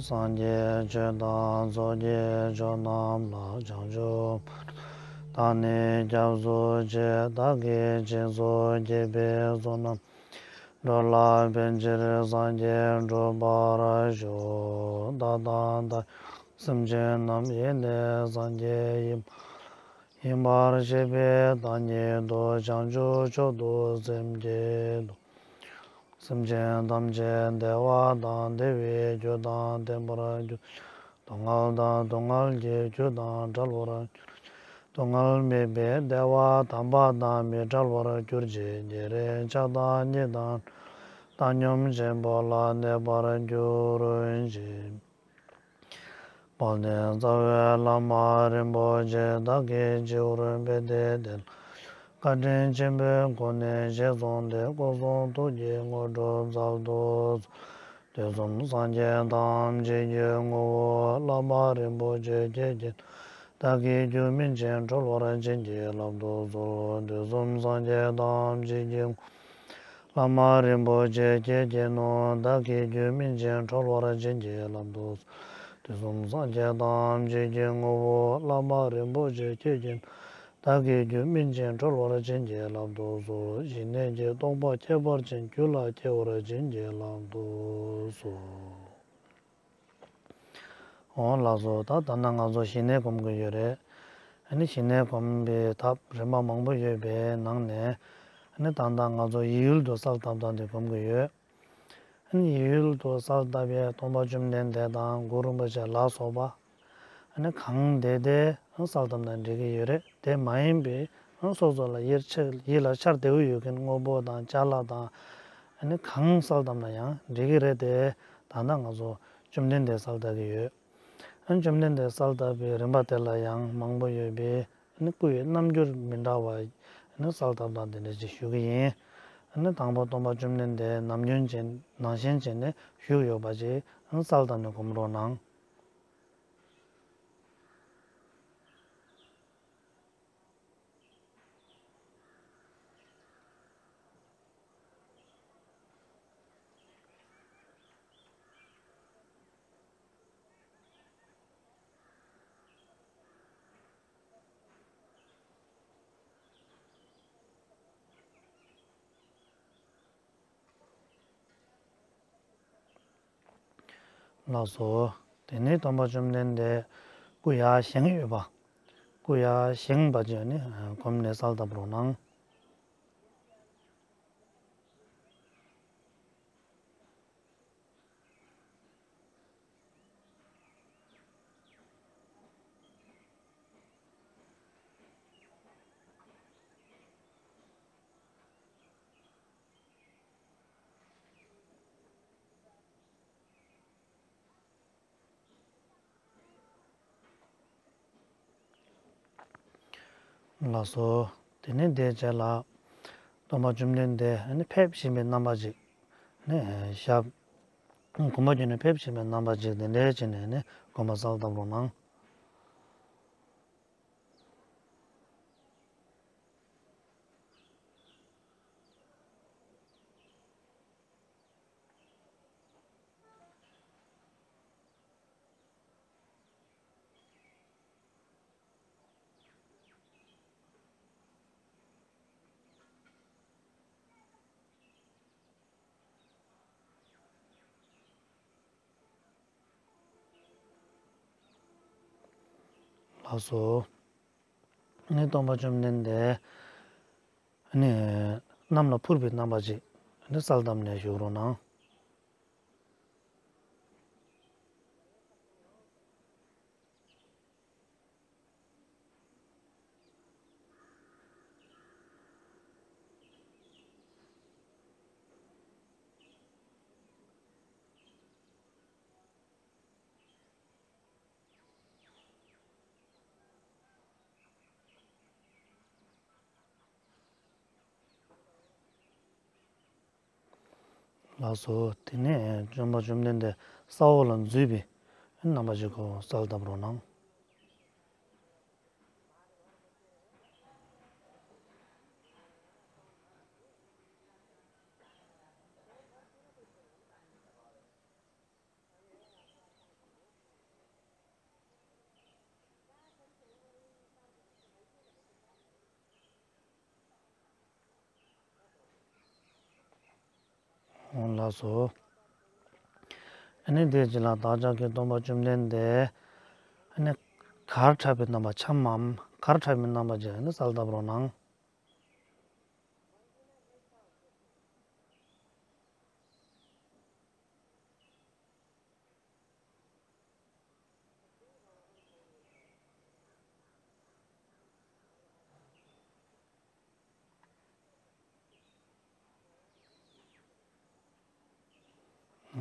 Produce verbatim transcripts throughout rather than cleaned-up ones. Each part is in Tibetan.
སངས་རྒྱས་ཆོས་དང་ཚོགས་ཀྱི་མཆོག་རྣམས་ལ། བྱང་ཆུབ་བར་བདག་ནི་སྐྱབས་སུ་མཆི། བདག་གིས་སྦྱིན་སོགས་བགྱིས་པའི་ཚོགས་རྣམས། འགྲོ་ལ་ཕན་ཕྱིར་སངས་རྒྱས་འགྲུབ་པར་ཤོག། བདག་དང་བདག་སེམས་ཅན་རྣམས་ཡེ་ནས་སངས་རྒྱས་ཡིན་ཡིན་པར་ཤེས་པའི་བདག་ཉིད་དུ་བྱང་ཆུབ་མཆོག་ཏུ་སེམས་བསྐྱེད་དོ། སེམས་ཅན་ཐམས་ཅད་བདེ་བ་དང་བདེ་བའི་རྒྱུ་དང་ལྡན་པར་གྱུར། སྡུག་བསྔལ་དང་སྡུག་བསྔལ་གྱི་རྒྱུ་དང་བྲལ་བར་གྱུར་ཅིག། སྡུག་བསྔལ་མེད་པའི་བདེ་བ་དམ་པ་དང་མི་འབྲལ་བར་གྱུར་ཅིག། བརྗེ་རེས་ཆགས་སྡང་གཉིད་དང་བཏང་སྙོམས་ཆེན་པོ་ལ་གནས་པར་གྱུར་ཅིག། དཔལ་ལྡན་རྩ་བའི་བླ་མ་རིན་པོ་ཆེ། བདག་གི་སྤྱི་བོར་བོས་ཏེ་བསྟེན། བཀའ་དྲིན་ཆེན་པོའི་སྒོ་ནས་ཞལ་གསུངས་ཏེ། སྐུ་གསུང་ཐུགས་ཀྱི་དངོས་གྲུབ་སྩལ་དུ་གསོལ། དུས་གསུམ་སངས་རྒྱས་ཐམས་ཅད་ཀྱི་ངོ་བོ་བླ་མ་རིན་པོ་ཆེ་ཁྱེད་ཀྱིས། བདག་གི་རྒྱུད་སྨིན་ཅིང་གྲོལ་བར་བྱིན་གྱིས་བརླབ་ཏུ་གསོལ། དུས་གསུམ་སངས་རྒྱས་ཐམས་ཅད་ཀྱི་ངོ་བོ་བླ་མ་རིན་པོ་ཆེ་ཁྱེད་ཀྱིས་ནོ། བདག་གི་རྒྱུད་སྨིན་ཅིང་གྲོལ་བར་བྱིན་གྱིས་བརླབ་ཏུ་གསོལ། དུས་གསུམ་སངས་རྒྱས་ཐམས་ཅད་ཀྱི་ངོ་བོ་བླ་མ་རིན་པོ་ཆེ་ཁྱེད་ཀྱིས་ནོ། བདག་གི་རྒྱུད་སྨིན་ཅིང་གྲོལ་བར་བྱིན་གྱིས་བརླབ་ཏུ་གསོལ། ཞི་གནས་ཀྱི་རྟོགས་པ་ཁྱད་པར་ཅན་རྒྱུད་ལ་སྐྱེ་བར་བྱིན་གྱིས་བརླབ་ཏུ་གསོལ། འོང་ལགས་སོ། ད་ད་ལྟ་ང་ཚོ་ཞི་གནས་སྒོམ་གྱི་ཡོད་རེད། ཨ་ནི་ཞི་གནས་སྒོམ་པའི་ཐབས་རིམ་པ་མང་པོ་ཡོད་པའི་ནང་ནས། ཨ་ནི་ད་ལྟ་ང་ཚོ་ཡིད་ཡུལ་དུ་གསལ་བཏབ་སྟངས་དེ་སྒོམ་གྱི་ཡོད། ཨ་ནི་ཡིད་ཡུལ་དུ་གསལ་བཏབ་པའི་སྟོང་པ་བཅོམ་ལྡན་འདས་དང་གུ་རུ་རིན་པོ་ཆེ་ལ་སོགས་པ། ཨ་ནི་གང་བདེ་བདེ་གསལ་བཏབ་ན་འགྲིག་གི་ཡོད་རེད། དེ་མ་ཡིན་པའི་སོ་སོ་ལ་ཡིད་ཆེས་ཡིད་ལ་འཆར་བདེ་བོ་ཡོད་མཁན་དངོས་པོ་དང་ཅ་ལག་དང་། ཨ་ནི་གང་གསལ་བཏབ་ན་ཡང་འགྲིག་གི་རེད་དེ། ད་ལྟ་ང་ཚོ་བཅོམ་ལྡན་འདས་གསལ་བཏབ་ཀྱི་ཡོད། ཨ་ནི་བཅོམ་ལྡན་འདས་གསལ་བཏབ་པའི་རིམ་པ་དེ་ལ་ཡང་མང་པོ་ཡོད་པས། ཨ་ནི་སྐུ་ཡི་རྣམ་འགྱུར་མི་འདྲ་བ། ཨ་ནི་གསལ་བཏབ་སྟངས་དེ་འདྲ་ཅིག་ཞུ་གི་ཡིན། ཨ་ནི་དང་པོ་སྟོང་པ་བཅོམ་ལྡན་འདས་ནམ་རྒྱུན་བྱས་ནང་བཞིན་བྱས་ནས་བཞུགས་ཡོད་པ་ཅིག་ཨ་ནི་གསལ་བཏབ་ནས་སྒོམ་རོགས་གནང་། ལགས་སོ། དེ་ནས་སྟོང་པ་བཅོམ་ལྡན་འདས་སྐུ་ཡར་བཞེངས་ཡོད་པ། སྐུ་ཡར་བཞེངས་པ་བྱས་ནས་སྒོམ་ནས་གསལ་བཏབ་རོགས་གནང་། ལགས་སོ། དེ་ནས་དེའི་རྗེས་ལ་སྟོང་པ་བཅོམ་ལྡན་འདས་ཨ་ནི་ཕེབས་བཞིན་པའི་རྣམ་པ་ཅིག་ནི་ཞབས་གོམ་པ་བརྒྱབ་ནས་ཕེབས་བཞིན་པའི་རྣམ་པ་ཅིག་དེ་འདྲའི་བྱས་ནས་ནི་སྒོམ་པ་གསལ་བཏབ་རོགས་གནང་། ལགས་སོ། ནི་སྟོང་པ་བཅོམ་ལྡན་འདས་ནི་གནམ་ལ་འཕུར་བའི་རྣམ་པ་ཅིག་ནི་གསལ་བཏབ་ནས་བཞུགས་རོགས་གནང་། ལགས་སོ། དེ་ནས་སྟོན་པ་བཅོམ་ལྡན་འདས་ས་འོག་ལ་འཛུལ་བའི་རྣམ་པ་ཅིག་གོ་གསལ་བཏབ་རོགས་གནང་། ལགས་སོ། ཨ་ནི་དེ་རྗེས་ལ་བདག་ཅག་གི་སྟོན་པ་བཅོམ་ལྡན་འདས་ཨ་ནི་གར་འཁྲབ་པའི་རྣམ་པ་འཁྱམས་མམ་གར་འཁྲབ་པའི་རྣམ་པ་ཅིག་ཨ་ནི་གསལ་བཏབ་རོགས་གནང་།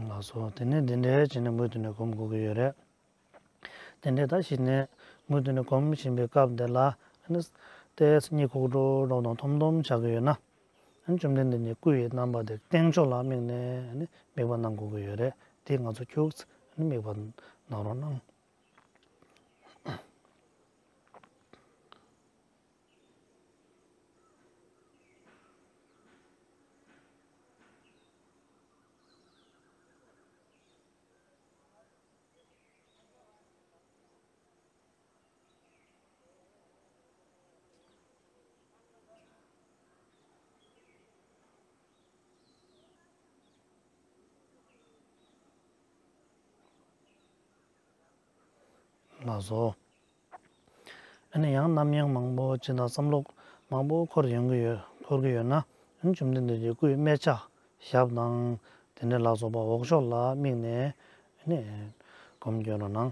ལགས་སོ། དེ་ནས་འདི་འདྲའི་བྱས་ནས་མུ་མཐུད་ནས་སྒོམ་དགོས་ཀྱི་ཡོད་རེད། དེ་འདྲའི་ད་གཞི་ནས་མུ་མཐུད་ནས་སྒོམ་བཞིན་པའི་སྐབས་འདི་ལ་ཨ་ནི་ཏོག་ཙམ་གཉིད་ཁུག་འགྲོ་འགྲོ་དང་འཐོམ་འཐོམ་ཆགས་ཀྱི་ཡོད་ན། ཨ་ནི་བཅོམ་ལྡན་འདས་ཀྱི་སྐུ་ཡི་རྣམ་པ་དེ་སྟེང་ཕྱོགས་ལ་དམིགས་ནས་ཨ་ནི་དམིགས་པ་གནང་དགོས་ཀྱི་ཡོད་རེད། དེ་ང་ཚོ་ཁྱུག་ཙམ་ཨ་ནི་དམིགས་པ་གནང་རོགས་གནང་། ལགས་སོ། ཨ་ནི་ཡང་རྣམ་གཡེང་མང་པོ་ཅིག་དང་བསམ་བློ་མང་པོ་འཁོར་ཡོང་གི་ཡོད། འཁོར་གྱི་ཡོད་ན་ཨ་ནི་བཅོམ་ལྡན་འདས་ཀྱི་སྐུའི་སྨད་ཆ་ཞབས་དང་དེ་འདྲ་ལ་སོགས་པ་འོག་ཕྱོགས་ལ་དམིགས་ནས་ཨ་ནི་སྒོམ་སྐྱོན་རོགས་གནང་།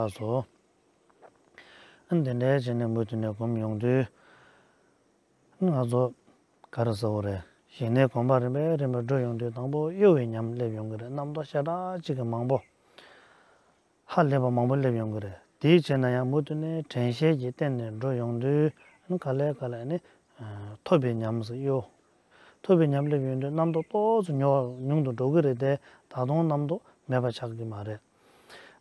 ལགས་སོ། ཨ་ནི་དེ་འདྲའི་བྱས་ནས་མུ་མཐུད་ནས་སྒོམ་ཡོང་དུས། ང་ཚོ་ག་རེ་ཟེར་དགོས་རེད། ཞི་གནས་གོམས་པ་རིམ་པས་རིམ་པས་འགྲོ་ཡོང་དུས་དང་པོ་གཡོ་བའི་ཉམས་སླེབས་ཡོང་གི་རེད། རྣམ་རྟོག་ཤ་སྟག་ཅིག་གི་མང་པོ། ཧ་ལས་པ་མང་པོ་སླེབས་ཡོང་གི་རེད། དེའི་རྗེས་ན་ཡང་མུ་མཐུད་ནས་དྲན་ཤེས་ཀྱི་སྟེང་ནས་འགྲོ་ཡོང་དུས་ཨ་ནི་ག་ལེ་ག་ལེ་ཨ་ནི་ཐོབ་པའི་ཉམས་སུ་གཡོ། ཐོབ་པའི་ཉམས་སླེབས་ཡོང་དུས་རྣམ་རྟོག་ཏོག་ཙམ་ཉུང་ཉུང་དུ་འགྲོ་གི་རེད་དེ། ད་དུང་རྣམ་རྟོག་མེད་པ་ཆགས་ཀྱི་མ་རེད།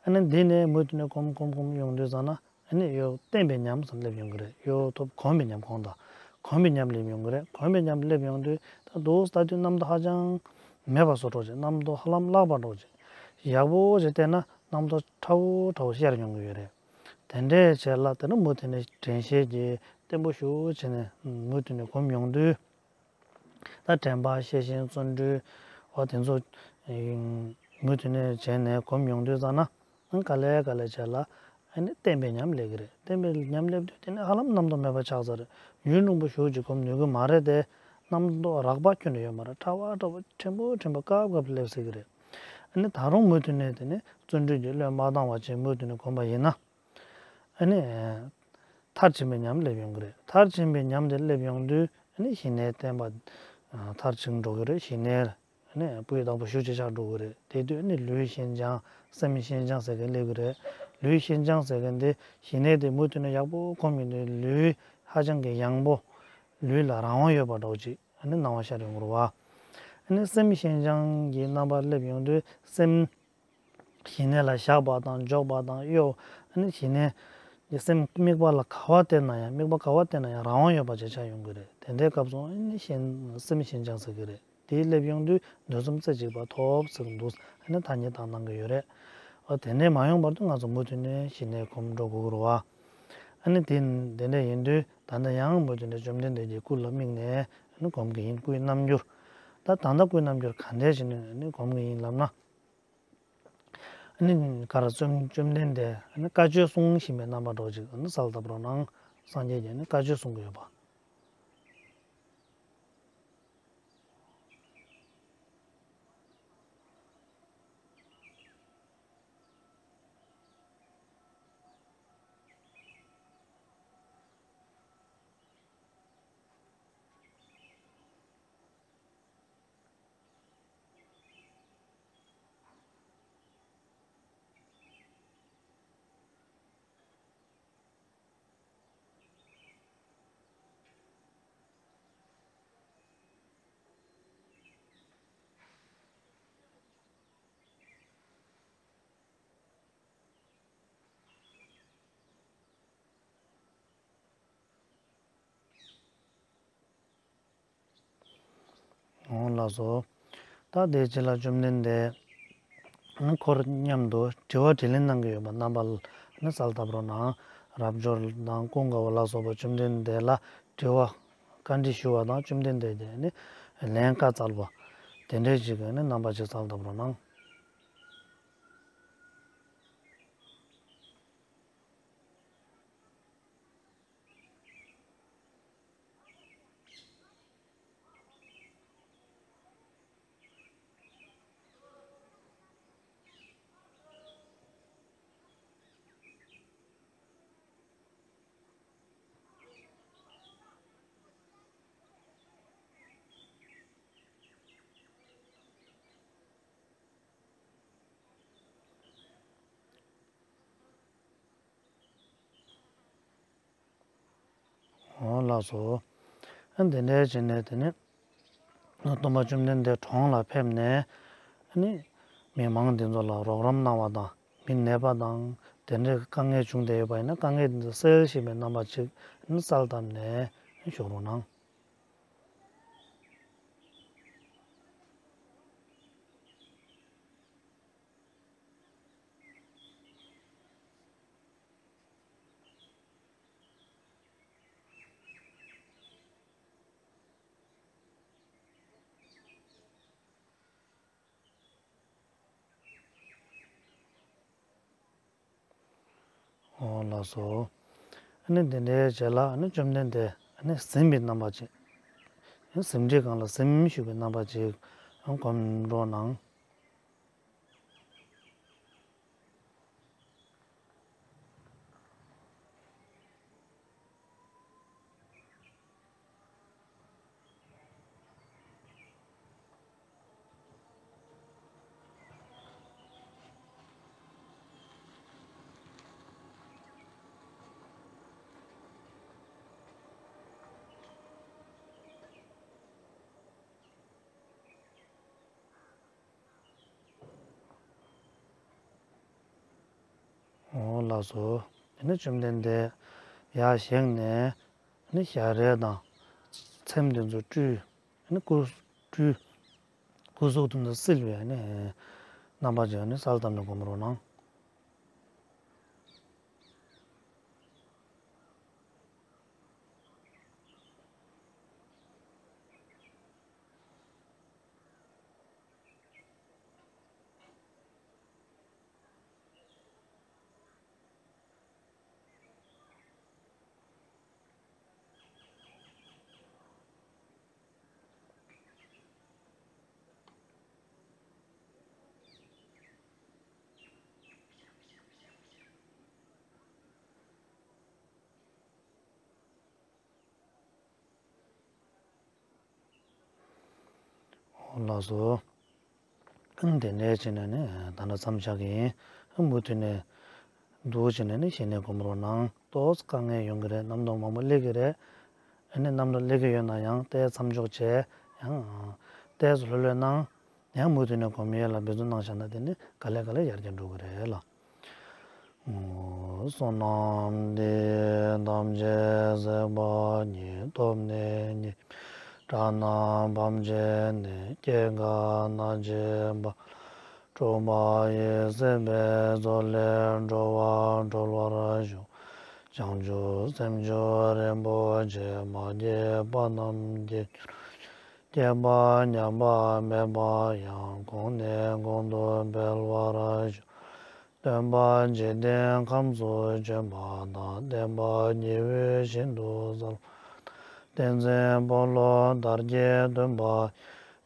ཨ་ནི་འདི་ནས་མུ་མཐུད་ནས་གོམས་གོམས་གོམས་ཡོང་དུས་ཙམ་ན་ཨ་ནི་གཡོ་བརྟན་པའི་ཉམས་སུ་སླེབས་ཡོང་གི་རེད། གཡོ་ཐོབ་གོམས་པའི་ཉམས་གོང་དང་གོམས་པའི་ཉམས་སླེབས་ཡོང་གི་རེད། གོམས་པའི་ཉམས་སླེབས་ཡོང་དུས་ད་འདུག་ལྟ་དུས་རྣམ་རྟོག་ཧ་ཅང་མེད་པ་བཟོ་འདྲ་ཅིག་རྣམ་རྟོག་ཧ་ལམ་བརླག་པ་འདྲ་ཅིག་ཡག་པོ་ཅིག་བལྟས་ན་རྣམ་རྟོག་ཕྲ་བོ་ཕྲ་བོ་ཤར་ཡོང་གི་ཡོད་རེད། དེ་འདྲའི་བྱས་ལ་དེ་ནི་མུ་མཐུད་ནས་དྲན་ཤེས་ཀྱིས་བརྟན་པོ་ཞེ་པོ་བྱས་ནས་མུ་མཐུད་ནས་གོམས་ཡོང་དུས། ད་དྲན་པ་ཤེས་བཞིན་བརྩོན་འགྲུས་འོ་དེ་ཚོ་མུ་མཐུད་ནས་བྱས་ནས་གོམས་ཡོང་དུས་ཙམ་ན་ག་ལེ་ག་ལེ་བྱས་ལ་ཨ་ནི་བརྟན་པའི་ཉམས་སླེབས་ཀྱི་རེད། བརྟན་པའི་ཉམས་སླེབས་དུས་དེ་ནི་ཧ་ལམ་རྣམ་རྟོག་མེད་པ་ཆགས་ཚར་རེད། ཡུན་རིང་པོ་ཞེ་པོ་ཅིག་གོམས་ནུས་ཀྱི་མ་རེད་དེ། རྣམ་རྟོག་རགས་པ་ཁྱོན་ནས་ཡོད་མ་རེད། ཕྲ་བ་ཕྲ་བ་ཕྲན་བུ་ཕྲན་བུ་སྐབས་སྐབས་སླེབས་སྲིད་ཀྱི་རེད། ཨ་ནི་ད་རུང་མུ་མཐུད་ནས་དེ་ནི་བརྩོན་འགྲུས་ཀྱི་བློས་མ་བཏང་བ་བྱས་མུ་མཐུད་ནས་གོམས་པ་ཡིན་ན། ཨ་ནི། མཐར་ཕྱིན་པའི་ཉམས་སླེབས་ཡོང་གི་རེད། མཐར་ཕྱིན་པའི་ཉམས་དེ་སླེབས་ཡོང་དུས་ཨ་ནི་ཞི་གནས་བརྟན་པ། མཐར་ཕྱིན་འགྲོ་གི་རེད། ཞི་གནས་ཨ་ནི་སྤུས་དག་པོ་ཞེ་པོ་ཅིག་ཆགས་འགྲོ་གི་རེད། དེ་དུས་ཨ་ནི་ལུས་ཞན་སྦྱངས་སེམས་ཞན་སྦྱངས་ཟེར་མཁན་སླེབས་ཀྱི་རེད། ལུས་ཞན་སྦྱངས་ཟེར་མཁན་དེ་ཞི་གནས་དེ་མུ་མཐུད་ནས་ཡག་པོ་གོམས་ཡོང་དུས་ལུས་ཧ་ཅང་གི་ཡང་པོ། ལུས་ལ་རང་དབང་ཡོད་པ་འདྲ་པོ་ཅིག་ཨ་ནི་སྣང་བ་ཤར་ཡོང་གི་རེད་བ། ཨ་ནི་སེམས་ཞན་སྦྱངས་ཀྱི་རྣམ་པ་སླེབས་ཡོང་དུས་སེམས། ཞི་གནས་ལ་བཞག་པ་དང་འཇོག་པ་དང་གཡོ། ཨ་ནི་ཞི་གནས་ཀྱི་སེམས་དམིགས་པ་ལ་ག་པར་བསྟེན་ན་ཡང་དམིགས་པ་ག་པར་བསྟེན་ན་ཡང་རང་དབང་ཡོད་པ་ཅིག་ཆགས་ཡོང་གི་རེད། དེ་འདྲའི་སྐབས་སུ་ཨ་ནི་ཞན་སེམས་ཞན་སྦྱངས་ཟེར་གི་རེད། དེའི་སླེབས་ཡོང་དུས་འདུ་འཛོམས་རྩེ་གཅིག་པ་ཐོབ་ཟེར་གི་འདུག་ཨ་ནི་ཐ་སྙད་བཏགས་གནང་གི་ཡོད་རེད། འོ་དེ་འདྲའི་མ་ཡོང་བར་དུ་ང་ཚོ་མུ་མཐུད་ནས་ཞི་གནས་གོམས་འགྲོ་དགོས་ཀྱི་རེད་བ། ཨ་ནི་དེ་དེ་འདྲ་ཡིན་དུས་ད་ལྟ་ཡང་མུ་མཐུད་ནས་བཅོམ་ལྡན་འདས་ཀྱི་སྐུ་ལ་དམིགས་ནས་ཨ་ནི་གོམས་ཀྱི་ཡིན། སྐུའི་རྣམ་འགྱུར། ད་ད་ལྟ་སྐུའི་རྣམ་འགྱུར་ག་འདྲས་ཞིག་ནས་ཨ་ནི་གོམས་ཀྱི་ཡིན་ལབ་ན། ཨ་ནི་ག་རེ་བཅོམ་བཅོམ་ལྡན་འདས་ཨ་ནི་བཀའ་ཆོས་གསུང་བཞིན་པའི་རྣམ་པ་འདྲ་བོ་ཅིག་ཨ་ནི་གསལ་བཏབ་རོགས་གནང་། སངས་རྒྱས་ཀྱིས་ཨ་ནི་བཀའ་ཆོས་གསུང་གི་ཡོད་པ། འོང་ལགས་སོ། ད་དེའི་རྗེས་ལ་བཅོམ་ལྡན་འདས་འཁོར་མཉམ་དུ་དྲི་བ་དྲིས་ལན་གནང་གི་ཡོད་པ་རྣམ་པ་ལ་ནི་གསལ་བཏབ་རོགས་གནང་། རབ་འབྱོར་དང་ཀུན་དགའ་བོ་ལ་སོགས་པ་བཅོམ་ལྡན་འདས་ལ་དྲི་བ་བཀའ་འདྲི་ཞུ་བ་དང་བཅོམ་ལྡན་འདས་ཀྱིས་ནི་ལན་བཀའ་སྩལ་བ་དེ་འདྲའི་ཅིག་གི་ནི་རྣམ་པ་ཅིག་གསལ་བཏབ་རོགས་གནང་། འོ་ལགས་སོ། ཨ་འདི་འདྲའི་བྱས་ནས་དེ་ནས་སྟོན་པ་བཅོམ་ལྡན་འདས་གྲོངས་ལ་ཕེབས་ནས་ཨ་ནི་མི་མང་འདི་ཚོ་ལ་རོགས་རམ་གནང་བ་དང་མི་ནད་པ་དང་དེ་འདྲའི་དཀའ་ངལ་བྱུང་བསྡད་ཡོད་པ་ཡིན་ན་དཀའ་ངལ་འདི་ཚོ་སེལ་ཤེས་པའི་རྣམ་པ་ཅིག་ཨ་ནི་གསལ་བཏབ་ནས་བཞུགས་རོགས་གནང་། འོ་ལགས་སོ། ཨ་ནི་འདི་འདྲའི་རྗེས་ལ་ཨ་ནི་བཅོམ་ལྡན་འདས་ཨ་ནི་གཟིམས་པའི་རྣམ་པ་ཅིག་གཟིམས་ཁྲིའི་སྒང་ལ་གཟིམས་བཞུགས་པའི་རྣམ་པ་ཅིག་སྒོམ་རོགས་གནང་། འོ་ལགས་སོ། དེ་ནས་བཅོམ་ལྡན་འདས་ཡར་བཞེངས་ནས་ཞལ་རས་དང་ཚེམས་དེ་ཚོ་བཀྲུས། སྐུ་བཀྲུས། སྐུ་གཟུགས་དེ་ཚོ་བསིལ་བའི་རྣམ་པ་ཅིག་གསལ་བཏབ་ནས་སྒོམ་རོགས་གནང་། འོ་ལགས་སོ། དེ་འདྲའི་བྱས་ནས་ནི་ད་ནི་མཚམས་བཞག་གི་ཡིན། མུ་མཐུད་ནས་འདུག་བྱས་ནས་ནི་ཞལ་ནས་སྒོམ་རོགས་གནང་། ཏོག་ཙམ་དཀའ་ངལ་ཡོང་གི་རེད། རྣམ་རྟོག་མང་པོ་སླེབས་ཀྱི་རེད། ཨ་ནི་རྣམ་རྟོག་སླེབས་ཀྱི་ཡོད་ན་ཡང་ཏོག་ཙམ་མཚམས་འཇོག་བྱས། ཡང་ཏོག་ཙམ་ལྷོད་ལྷོད་གནང་། ཡང་མུ་མཐུད་ནས་སྒོམ་ཡས་ལ་འབད་བརྩོན་གནང་བཞག་ན་དེ་ནི་ག་ལེ་ག་ལེ་ཡར་རྒྱས་འགྲོ་གི་རེད་ལ། བསོད་ནམས་འདི་ཡིས་ཐམས་ཅད་གཟིགས་པ་ཉིད། ཐོབ་ནས་ཉེས་པའི་དགྲ་རྣམས་ཕམ་བྱས་ནས། སྐྱེ་རྒ་ན་འཆིའི་རྦ་ཀློང་འཁྲུགས་པ་ཡི། སྲིད་པའི་མཚོ་ལས་འགྲོ་བ་སྒྲོལ་བར་ཤོག། བྱང་ཆུབ་སེམས་མཆོག་རིན་པོ་ཆེ། མ་སྐྱེས་པ་རྣམས་སྐྱེ་གྱུར་ཅིག། སྐྱེས་པ་ཉམས་པ་མེད་པ་ཡང་། གོང་ནས་གོང་དུ་འཕེལ་བར་ཤོག། སྟོན་པ་འཇིག་རྟེན་ཁམས་སུ་བྱོན་པ་དང་། བསྟན་པ་ཉི་འོད་བཞིན་དུ་གསལ་བ་དང་། བསྟན་འཛིན་དཔོན་སློབ་དར་རྒྱས་སྟོན་པ།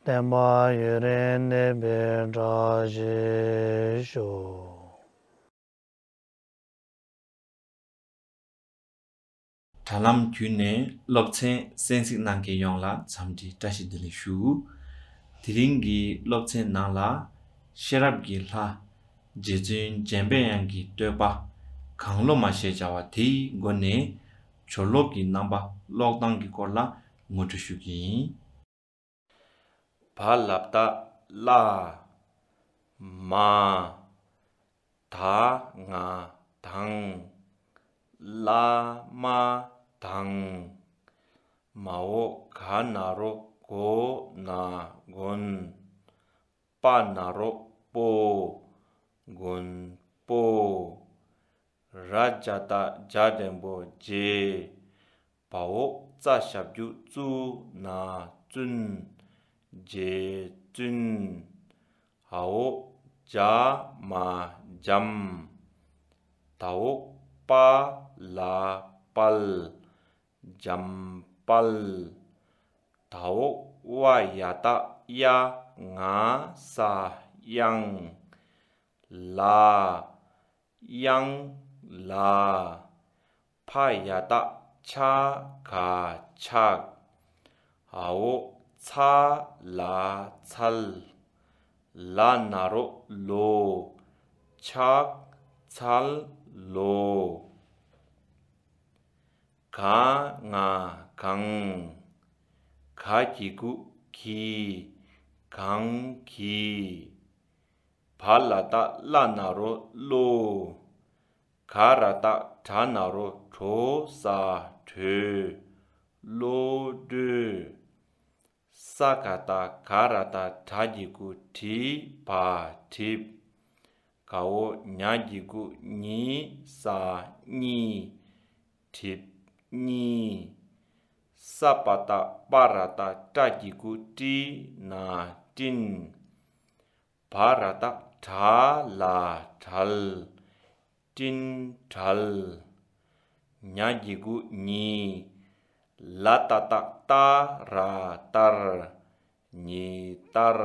བསྟན་པ་ཡུན་རིང་གནས་པའི་བཀྲ་ཤིས་ཤོག། དྲ་ལམ་བརྒྱུད་ནས་སློབ་ཚན་གསན་གཟིགས་གནང་མཁན་ཡོངས་ལ་འཚམས་འདྲི་བཀྲ་ཤིས་བདེ་ལེགས་ཞུ། དེ་རིང་གི་སློབ་ཚན་ནང་ལ། ཤེས་རབ་ཀྱི་ལྷ་རྗེ་བཙུན་འཇམ་དཔལ་དབྱངས་ཀྱི་བསྟོད་པ་གང་བློ་མ་ཞེས་བྱ་བ་དེའི་སྒོ་ནས། སྦྱོར་ཀློག་གི་རྣམ་པ་ཀློག་སྟངས་ཀྱི་སྐོར་ལ་ངོ་སྤྲོད་ཞུ་གི་ཡིན། བ་ལ་བཏགས་བླ། མ། ད་ང་དང་། བླ་མ་དང་། མ་འོག་ག་ན་རོ་གོ་ན་མགོན། པ་ན་རོ་པོ། མགོན་པོ། ར་ཇ་བཏགས་རྗ་འགྲེང་བུ་རྗེ། བ་འོག་ཙ་ཞབས་ཀྱུ་ཙུ་ན་བཙུན། རྗེ་བཙུན། འ་འོག་འཇ་མ་འཇམ། ད་འོག་པ་ལ་དཔལ། འཇམ་དཔལ། ད་འོག་བ་ཡ་བཏགས་ཡ་ང་ས་དབྱངས། ལ། དབྱངས་ལ། ཕ་ཡ་བཏགས་ཕྱ་ག་ཕྱག་འ་འོག་ཚ་ལ་ཚལ། ལ་ན་རོ་ལོ། ཕྱག་འཚལ་ལོ། ག་ང་གང་། ག་གི་གུ་གི། གང་གི། བ་ལ་བཏགས་བླ་ན་རོ་བློ། ག་ར་བཏགས་གྲ་ན་རོ་གྲོ་ས་གྲོས། བློ་གྲོས། ས་ག་བཏགས་ག་ར་བཏགས་གྲ་གི་གུ་གྲི་བ་གྲིབ། ག་འོག་ཉ་གི་གུ་ཉི་ས་གཉིས། གྲིབ་གཉིས། ས་པ་བཏགས་སྤ་ར་བཏགས་སྤྲ་གི་གུ་སྤྲི་ན་སྤྲིན། བ་ར་བཏགས་བྲ་ལ་བྲལ། སྤྲིན་བྲལ། ཉ་གི་གུ་ཉི། ལ་ཏ་བཏགས་ཏ་ར་ཏར། ཉི་ཏར།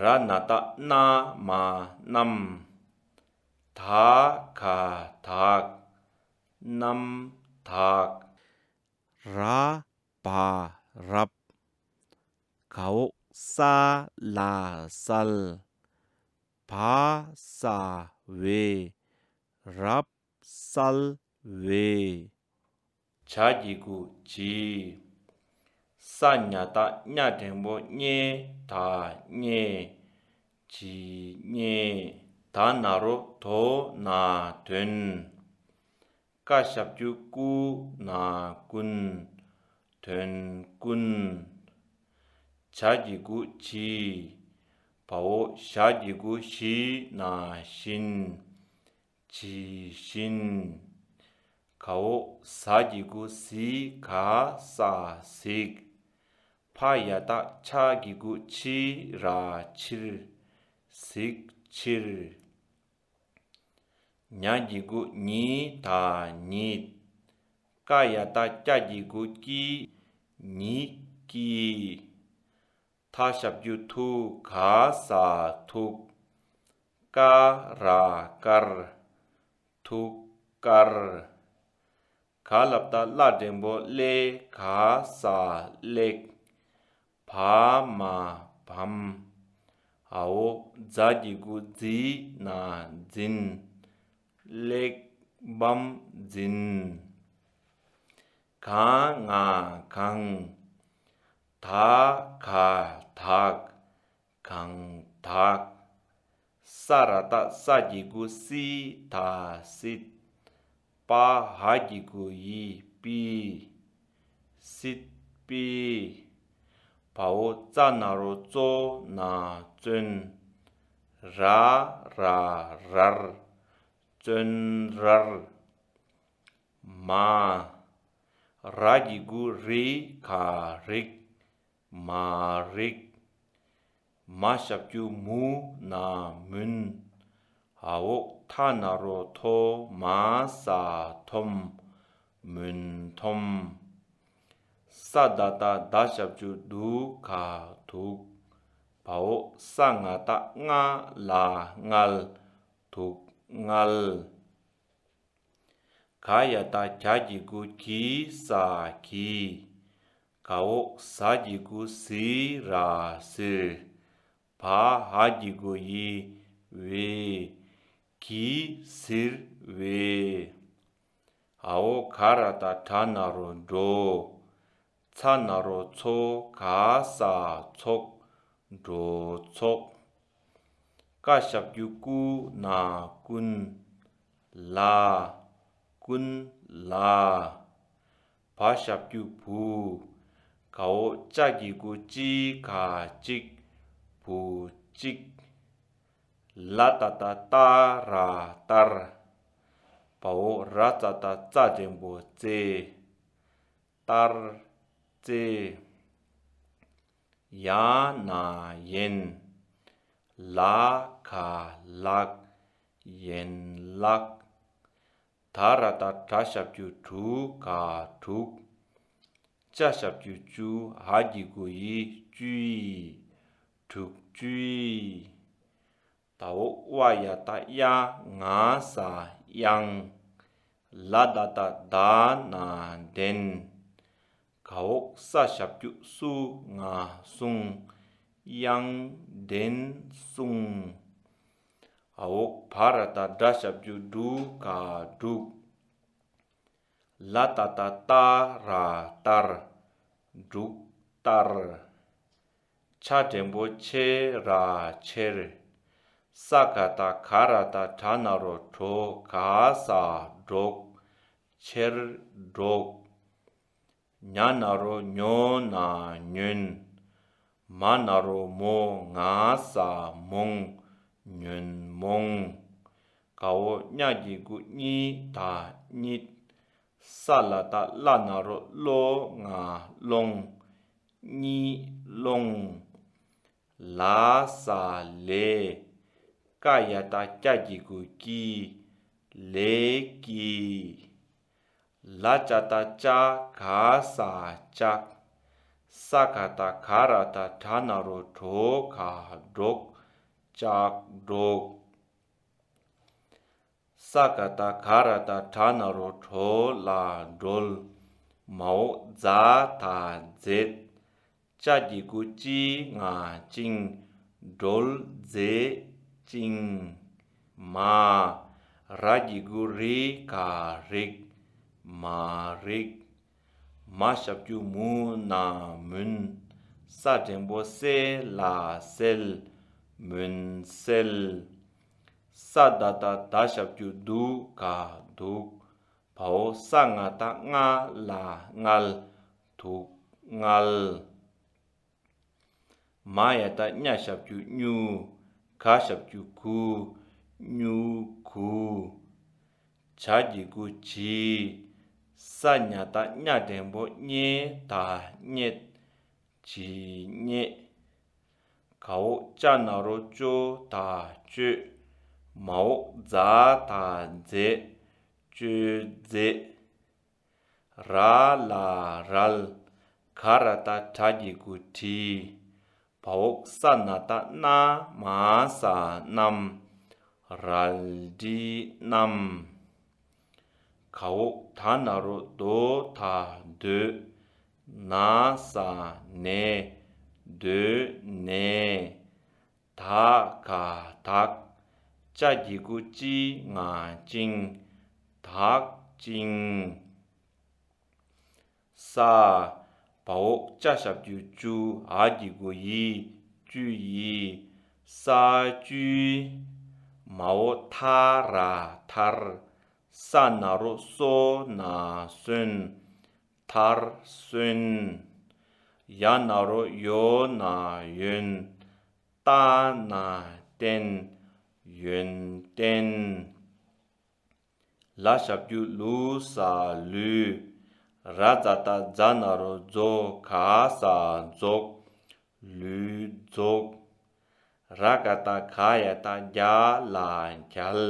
ར་ན་བཏགས་རྣ་མ་རྣམས། ད་ག་དག་རྣམ་དག་ར་བ་རབ། ག་འོག་ས་ལ་སལ། བ་ས་བས། རབ་སལ་བས། ཇ་གི་གུ་ཇི། ས་ཉ་བཏགས་ཉ་འགྲེང་བུ་སྙེ་ད་སྙེ། ཇི་སྙེ། ད་ན་རོ་དོ་ན་དོན། ཀ་ཞབས་ཀྱུ་ཀུ་ན་ཀུན། དོན་ཀུན། ཇ་གི་གུ་ཇི། བ་འོག་ཞ་གི་གུ་ཞི་ན་བཞིན། ཇི་བཞིན། ག་འོག་ཟ་གི་གུ་ཟི་ག་ས་གཟིགས། ཕ་ཡ་བཏགས་ཕྱ་གི་གུ་ཕྱི་ར་ཕྱིར། གཟིགས་ཕྱིར། ཉ་གི་གུ་ཉི་ད་ཉིད། ཀ་ཡ་བཏགས་ཀྱ་གི་གུ་ཀྱི། ཉིད་ཀྱིས། ཐ་ཞབས་ཀྱུ་ཐུ་ག་ས་ཐུག་ཀ་ར་དཀར། ཐུགས་དཀར། ག་ལ་བཏགས་གླ་འགྲེང་བུ་གླེ་ག་ས་གླེགས། བ་མ་བམ། འ་འོག་ཛ་གི་གུ་ཛི་ན་འཛིན། གླེགས་བམ་འཛིན། ག་ང་གང་། ད་ག་དག་གང་དག་ས་ར་བཏགས་སྲ་གི་གུ་སྲི་ད་སྲིད། པ་འ་གི་གུ་འི་པི། སྲིད་པི། བ་འོག་ཙ་ན་རོ་ཙོ་ན་བཙོན། ར་ར་རར། བཙོན་རར། མ། ར་གི་གུ་རི་ག་རིག་མ་རིག་མ་ཞབས་ཀྱུ་མུ་ན་མུན། འ་འོག་ཐ་ན་རོ་ཐོ། མ་ས་འཐོམ། མུན་འཐོམ། ས་ད་བཏགས་སྡ་ཞབས་ཀྱུ་སྡུ། ག་དུག། བ་འོག་ས་ང་བཏགས་སྔ། ལ་སྔལ། དུག་སྔལ། ག་ཡ་བཏགས་གྱ་གི་གུ་གྱི། ས་གྱིས། ག་འོག་ཟ་གི་གུ་ཟི། ར་ཟིར། བ་འ་གི་གུ་འི། འི། གྱིས་ཟིར་འི། འ་འོག་ག་ར་བཏགས་གྲ་ན་རོ་གྲོ། ཚ་ན་རོ་ཚོ། ག་ས་ཚོགས། གྲོ་ཚོགས། ཀ་ཞབས་ཀྱུ་ཀུ། ན་ཀུན། ལ་ཀུན་ལ། བ་ཞབས་ཀྱུ་བུ། ག་འོག་ཅ་གི་གུ་ཅི། ག་ཅིག། བུ་ཅིག། ལ་ཏ་བཏགས་ལྟ། ར་ལྟར། བ་འོག་ར་ཙ་བཏགས་རྩ་འགྲེང་བུ་རྩེ། ལྟར་རྩེ། ཡ་ན་ཡན། ལ་ག་ལག། ཡན་ལག། ད་ར་བཏགས་དྲ་ཞབས་ཀྱུ་དྲུ། ག་དྲུག། ཅ་ཞབས་ཀྱུ་ཅུ། འ་གི་གུ་འི། ཅུ་ཡིས། དྲུག་ཅུ་ཡིས། ད་འོག་ཝ་ཡ་བཏགས་ཝྱ། ང་ས་དབྱངས། ལ་ད་བཏགས་ལྡ། ན་ལྡན། ག་འོག་ས་ཞབས་ཀྱུ་སུ། ང་སྲུང་། དབྱངས་ལྡན་སྲུང་། འ་འོག་བ་ར་བཏགས་བྲ་ཞབས་ཀྱུ་བྲུ། ག་བྲུག། ལ་ཏ་བཏགས་ལྟ། ར་ལྟར། འབྲུག་ལྟར། ཆ་འགྲེང་བུ་ཆེ། ར་ཆེར། ས་ག་བཏགས་ག་ར་བཏགས་གྲ་ན་རོ་གྲོ། ག་ས་སྒྲོག། ཆེར་སྒྲོག། ཉ་ན་རོ་ཉོ། ན་ཉོན། མ་ན་རོ་མོ། ང་ས་མོང་། ཉོན་མོངས། ག་འོག་ཉ་གི་གུ་གཉི། ད་གཉིད། ས་ལ་བཏགས་སླ་ན་རོ་སློ། ང་སློང་། གཉིད་སློང་། ལ་ས་ལས། ཀ་ཡ་བཏགས་ཀྱ་གི་གུ་ཀྱི། ལས་ཀྱི། ལ་ཅ་བཏགས་ལྕགས། ག་ས་ལྕགས། ས་ག་བཏགས་ག་ར་བཏགས་གྲ་ན་རོ་གྲོ། ག་སྒྲོག། ལྕགས་སྒྲོག། ས་ག་བཏགས་ག་ར་བཏགས་གྲ་ན་རོ་གྲོ། ལ་སྒྲོལ། མ་འོག་ཛ་ད་མཛད། ཅ་གི་གུ་ཅི། ང་བཅིངས། སྒྲོལ་མཛད་བཅིངས། མ། ར་གི་གུ་རི། ག་རིག། མ་རིག། མ་ཞབས་ཀྱུ་མུ། ན་མུན། ས་འགྲེང་བུ་སེ། ལ་སེལ། མུན་སེལ། ས་ད་བཏགས་སྡ་ཞབས་ཀྱུ་སྡུ། ག་སྡུག། བ་འོག་ས་ང་བཏགས་སྔ། ལ་སྔལ། དུག་སྔལ། མ་ཡ་བཏགས་སྙ་ཞབས་ཀྱུ་སྙུ། ག་ཞབས་ཀྱུ་གུ། སྙུ་གུ། ཇ་གི་གུ་ཇི། ས་ཉ་བཏགས་སྙ་འགྲེང་བུ་སྙེ། ད་སྙེད། ཇི་སྙེད། ག་འོག་ཅ་ན་རོ་ཅོ། ད་བཅོས། མ་འོག་ཛ་ད་མཛད། བཅོས་མཛད། ར་ལ་རལ། ག་ར་བཏགས་གྲ་གི་གུ་གྲི། བ་འོག་ས་ན་བཏགས་སྣ། མ་ས་བསྣམས། རལ་གྲིས་བསྣམས། ག་འོག་ད་ན་རོ་དོ། ད་སྡོད། ན་ས་ནས། སྡོད་ནས། ད་ག་དག། ཅ་གི་གུ་ཅི། ང་བཅིངས། དག་བཅིངས། ས། བ་འོག་ཅ་ཞབས་ཀྱུ་ཅུ། འ་གི་གུ་འི། བཅུ་ཡིས། ས་བཅུས། མ་འོག་ཐ་ར་ཐར། ས་ན་རོ་སོ། ན་སོན། མཐར་སོན། ཡ་ན་རོ་ཡོ། ན་ཡོན། ཏ་ན་བརྟན། ཡོན་ཏན། ལ་ཞབས་ཀྱུ་ལུ། ས་ལུས། ར་ཛ་བཏགས་རྫ་ན་རོ་རྫོ། ག་ས་རྫོགས། ལུས་རྫོགས། ར་ག་བཏགས་ག་ཡ་བཏགས་རྒྱ་ལ་རྒྱལ།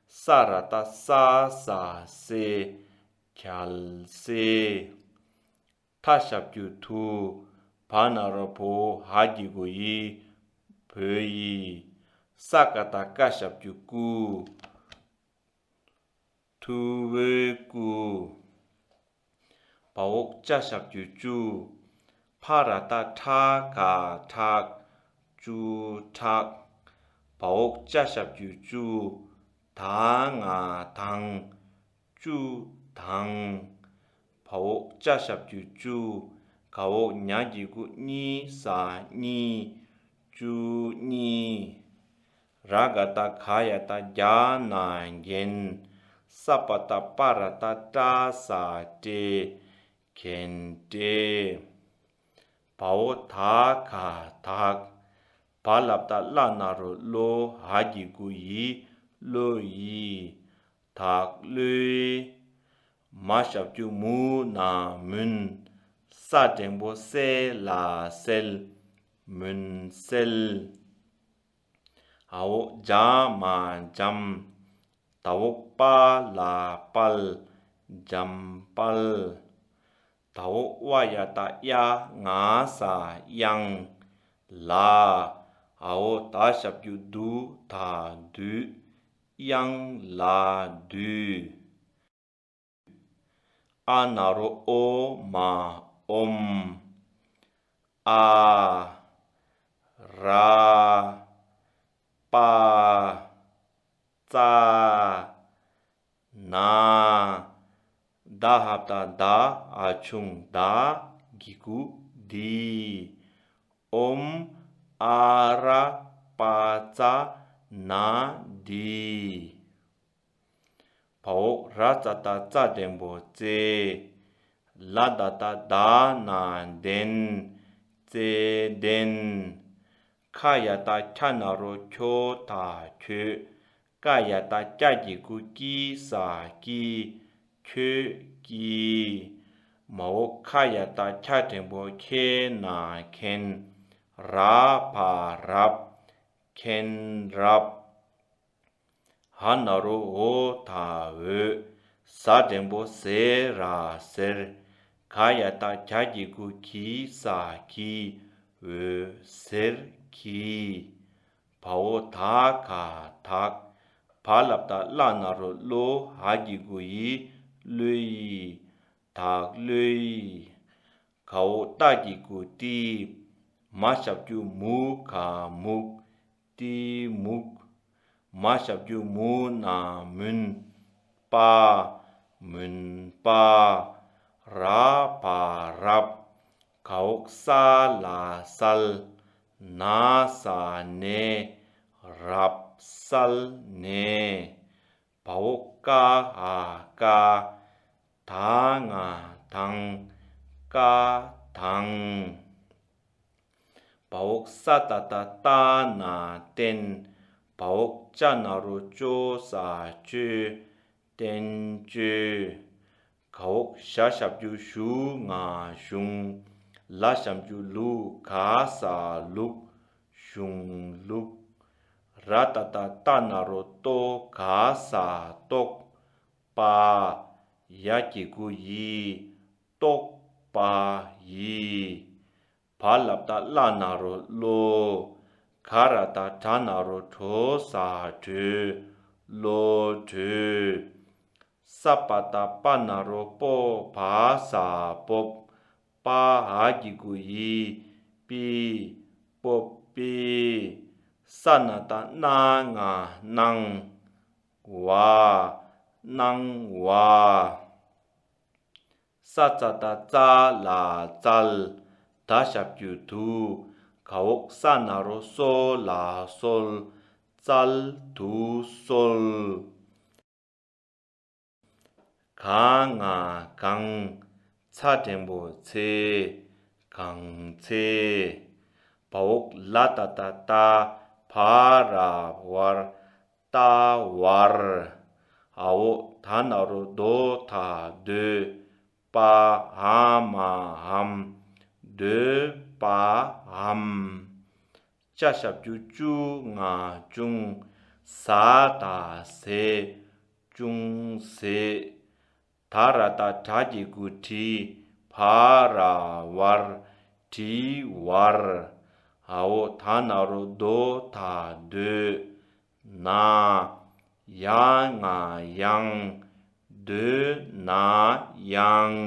ས་ར་བཏགས་ས་ས་སེ། རྒྱལ་སེ། ཐ་ཞབས་ཀྱུ་ཐུ། བ་ན་རོ་བོ། འ་གི་གུ་འི། བོད་ཡིག་ས་ཀ་བཏགས་སྐ་ཞབས་ཀྱུ་སྐུ། ཐུ་བོའི་སྐུ། བ་འོག་ཅ་ཞབས་ཀྱུ་ཅུ། ཕ་ར་བཏགས་ཕྲ་ག་ཕྲག་བཅུ་ཕྲག་བ་འོག་ཅ་ཞབས་ཀྱུ་བཅུ། ད་ང་དང་། བཅུ་དང་། བ་འོག་ཅ་ཞབས་ཀྱུ་བཅུ། ག་འོག་ཉ་གི་གུ་གཉི་ས་གཉིས། བཅུ་གཉིས། ར་ག་བཏགས་ག་ཡ་བཏགས་རྒྱ་ན་རྒྱན། ས་པ་བཏགས་སྤ་ར་བཏགས་སྤྲ་ས་སྤྲེལ། རྒྱན་སྤྲེལ། བ་འོག་ད་ག་དག་བ་ལ་བཏགས་བླ་ན་རོ་བློ། འ་གི་གུ་འི། བློ་ཡིས། དག་བློའི། མ་ཞབས་ཀྱུ་མུ་ན་མུན། ས་འགྲེང་བུ་སེ་ལ་སེལ། མུན་སེལ། འ་འོག་འཇ་མ་འཇམ། ད་འོག་པ་ལ་དཔལ། འཇམ་དཔལ། ད་འོག་བ་ཡ་བཏགས་གཡའ་ང་ས་གཡང་། ལ། འ་འོག་ད་ཞབས་ཀྱུ་དུ་ད་དུས། གཡང་ལ་དུས། ཨ་ན་རོ་ཨོ་མ་ཨོམ། ཨ། ར། པ། ཙ། ན། ད་ཧ་བཏགས་དྷ། འ་ཆུང་དྷ། གི་གུ་དྷི། ཨོམ། ཨ་ར་པ་ཙ་ན་དྷི། བ་འོག་ར་ཙ་བཏགས་རྩ་འགྲེང་བུ་རྩེ། ལ་ད་བཏགས་ལྡ་ན་ལྡན། རྩེ་ལྡན། ཁ་ཡ་བཏགས་ཁྱ་ན་རོ་ཁྱོ་ད་ཁྱོད། ཀ་ཡ་བཏགས་ཀྱ་གི་གུ་ཀྱི་ས་ཀྱིས། ཁྱོད་ཀྱིས། མ་འོག་ཁ་ཡ་བཏགས་ཁྱ་འགྲེང་བུ་ཁྱེ་ན་མཁྱེན། ར་བ་རབ། མཁྱེན་རབ། འ་ན་རོ་འོ་ད་འོད། ཟ་འགྲེང་བུ་ཟེ་ར་ཟེར། ག་ཡ་བཏགས་གྱ་གི་གུ་གྱི་ས་གྱིས། འོད་ཟེར་གྱིས། བ་འོག་ད་ག་དག་བ་ལ་བཏགས་བླ་ན་རོ་བློ། འ་གི་གུ་འི། བློ་ཡིས། དག་བློ་ཡིས། ག་འོག་ཏ་གི་གུ་ཏི། མ་ཞབས་ཀྱུ་མུ་ག་མུག་ཏི་མུག་མ་ཞབས་ཀྱུ་མུ་ན་མུན། པ། མུན་པ། ར་བ་རབ། ག་འོག་ས་ལ་སལ། ན་ས་ནས། རབ་གསལ་ནས། བ་འོག་ཀ་འ་ཀ་ད་ང་དང་། ཀ་དང་། བ་འོག་ས་ཏ་བཏགས་སྟ་ན་བསྟན། བ་འོག་ཅ་ན་རོ་ཅོ་ས་ཅོས། བསྟན་བཅོས། ག་འོག་ཞ་ཞབས་ཀྱུ་ཞུ་ང་ཞུང་། ལ་ཞབས་ཀྱུ་ལུ་ག་ས་ལུག་གཞུང་ལུག་ར་ཏ་བཏགས་རྟ་ན་རོ་རྟོ་ག་ས་རྟོག་པ། ཡ་གི་གུ་ཡི། རྟོགས་པ་ཡིས། བ་ལ་བཏགས་བླ་ན་རོ་བློ། ག་ར་བཏགས་གྲ་ན་རོ་གྲོ་ས་གྲོས། བློ་གྲོས། ས་པ་བཏགས་སྤ་ན་རོ་སྤོ་བ་ས་སྤོབས། པ་འ་གི་གུ་འི། པི། སྤོབས་པི། ས་ན་བཏགས་སྣ་ང་སྣང་། བ། སྣང་བ། ས་ཙ་བཏགས་སྩ་ལ་སྩལ། ད་ཞབས་ཀྱུ་དུ། ག་འོག་ས་ན་རོ་སོ་ལ་སོལ། སྩལ་དུ་གསོལ། ག་ང་གང་། ཚ་འགྲེང་བུ་ཚེ། གང་ཚེ། བ་འོག་ལ་ཏ་བཏགས་ལྟ། བ་ར་བར། ལྟ་བར། འ་འོག་ད་ན་རོ་དོ་ད་འདོད། པ་འ་མ་འམ། འདོད་པའམ། ཅ་ཞབས་ཀྱུ་ཅུ་ང་ཅུང་། ཟ་ད་ཟེ། ཅུང་ཟེ། ད་ར་བཏགས་དྲ་གི་གུ་དྲི། བ་ར་བར། དྲི་བར། འ་འོག་ད་ན་རོ་དོ་ད་འདོད། ན། ཡ་ང་ཡང་། འདོད་ན་ཡང་།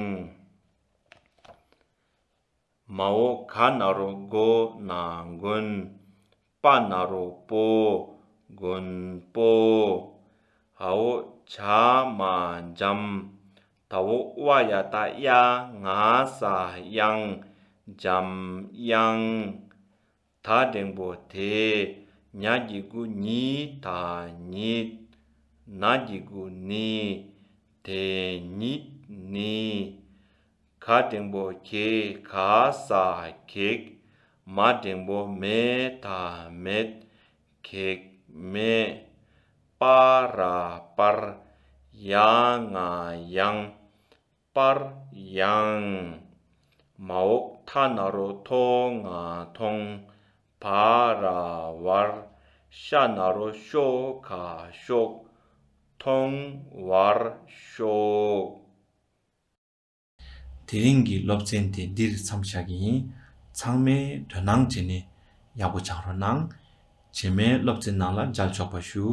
མ་འོག་ག་ན་རོ་གོ་ན་མགོན། པ་ན་རོ་པོ། མགོན་པོ། འ་འོག་ཇ་མ་འཇམ། ད་འོག་ཝ་ཡ་བཏགས་དབྱ་ང་ས་དབྱངས། འཇམ་དབྱངས། ད་འགྲེང་བུ་དེ། ཉ་གི་གུ་ཉི་ད་ཉིད། ན་གི་གུ་ནི། དེ་ཉིད་ནི། ག་འགྲེང་བུ་གེ་ག་ས་གེགས། མ་འགྲེང་བུ་མེ་ད་མེད། གེགས་མེད། པ་ར་པར། ཡ་ང་ཡང་། པར་ཡང་། མ་འོག་ཐ་ན་རོ་ཐོ་ང་ཐོང་། བ་ར་བར། ཤ་ན་རོ་ཤོ་ག་ཤོག། ཐོང་བར་ཤོག། དེ་རིང་གི་སློབ་ཚན་དེ་འདིར་མཚམས་བཞག་གི་ཡིན། ཚང་མས་དོ་སྣང་བྱས་ནས་ཡག་པོ་སྦྱང་རོགས་གནང་། རྗེས་མའི་སློབ་ཚན་ནང་ལ་མཇལ་ཆོག་པ་ཞུ།